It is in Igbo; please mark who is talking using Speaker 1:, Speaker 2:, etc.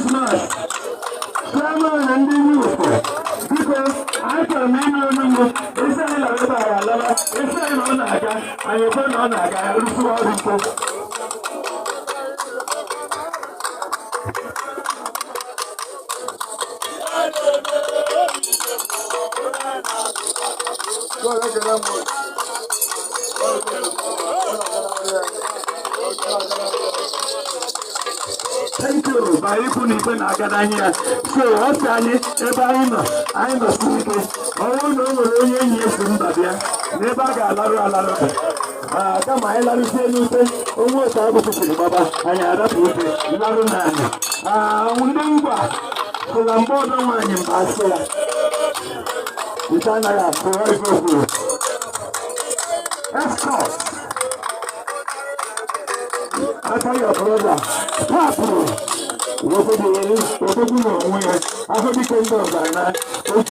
Speaker 1: Christmas. Chairman ndị youth, biko, achọrọ m ịnụ olu m. Isi anyị lara ebe anyị alala, isi anyị na ọ na-aga, anyị ekwe na ọ na-aga rụsiwa ọrụ ike. Thank you. Ba ikwu na ikpe na-aga n'anya ya. So ọ sị anyị ebe anyị nọ, anyị nọsiri ike. Ọ bụrụ na o nwere onye enyi ya si mba bịa, n'ebe a ga-alarụ alarụ. Ah, kama anyị larụsie n'ute, onwe otu agbụsị siri gbaba, anyị arapụ ute, larụ n'ala. Ah, ndị ngwa sịla mgbe ọdọ nwaanyị mba asị ya. Ite anaghị asụ ife o kwuru. Escort. Aka your brother. Papụ. Odogwu n'onwe ya. Ahụ dike ndị ọgaranya.